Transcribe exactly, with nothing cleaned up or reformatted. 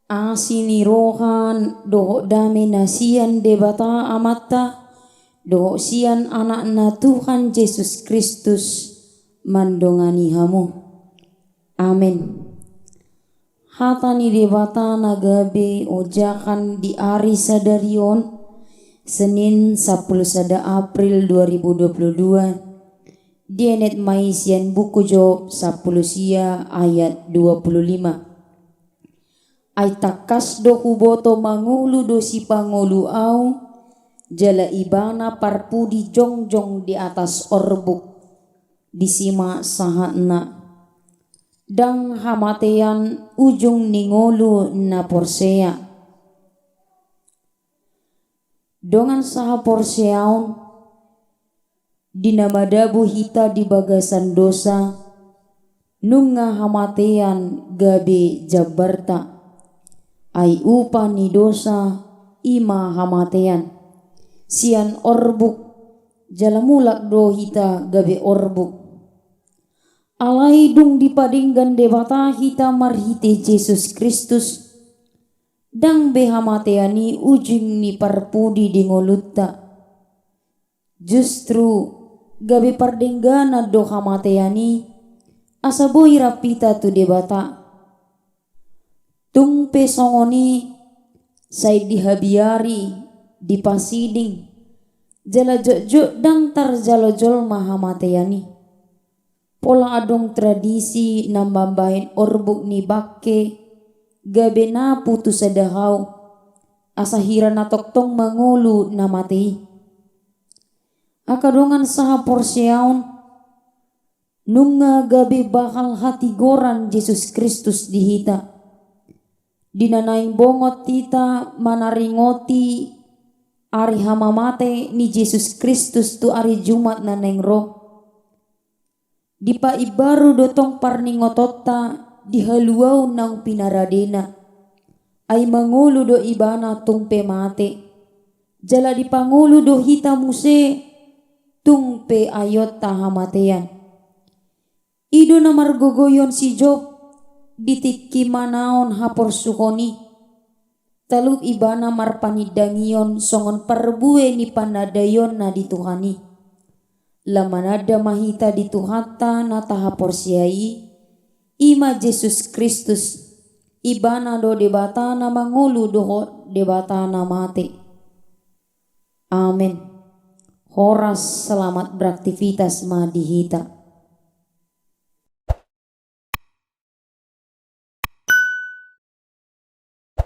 Asi ni roha dohot dame na sian Debata Amanta, dohot sian Anakna Tuhan Jesus Kristus, mandongani hamu. Amen. Hata ni Debata na gabe ojahan di ari sadari on, Senin sampulu sada April dua ribu dua puluh dua, dienet ma i sian buku Job sampulu sia ayat dua puluh lima. Ai tangkas do huboto mangolu do sipangolu au, jala ibana parpudi jongjong di atas orbuk. Disi ma sahatna. Ndang hamatean ujung ni ngolu na porsea. Dongan sahaporseaon, di na madabu hita di bagasan dosa, nunga hamatean gabe jambarta. Ai upa ni dosa, i ma hamatean. Sian orbuk, jala mulak do hita gabe orbuk. Alai dung dipadenggan Debata hita marhite Jesus Kristus, ndang be hamatean i ujung ni parpudi di ngolunta. Justru, gabe pardengganan do hamatean i, asa boi rap hita tu Debata. Tung pe songon i, sai dihabiari, dipasiding, jala jotjot ndang tarjalo jolma hamatean i. Pola adong tradisi na mambahen orbuk ni bangke, gabe napu tu sada hau, asa hira na tongtong mangolu na mate i. Angka dongan sahaporseaon, nunga gabe bahal hatigoran Jesus Kristus di hita. Di na naeng bongot hita manaringoti ari hamamate ni Jesus Kristus tu ari Jumat na naeng ro. Dipaimbaru do tong parningotonta di haluaon naung pinaradena. Ai mangolu do ibana tung pe mate. Jala dipangolu do hita muse tung pe aionta hamatean. I do na margogoion si Job di tingki manaon haporsuhon i. Talup ibana marpanindangion songon parbue ni panandaionna di Tuhan i. Lam mananda ma hita di Tuhanta na tahaporsea i, i ma Jesus Kristus, ibana do Debata na mangolu dohot Debata na mate. Amen. Horas, selamat beraktivitas ma di hita.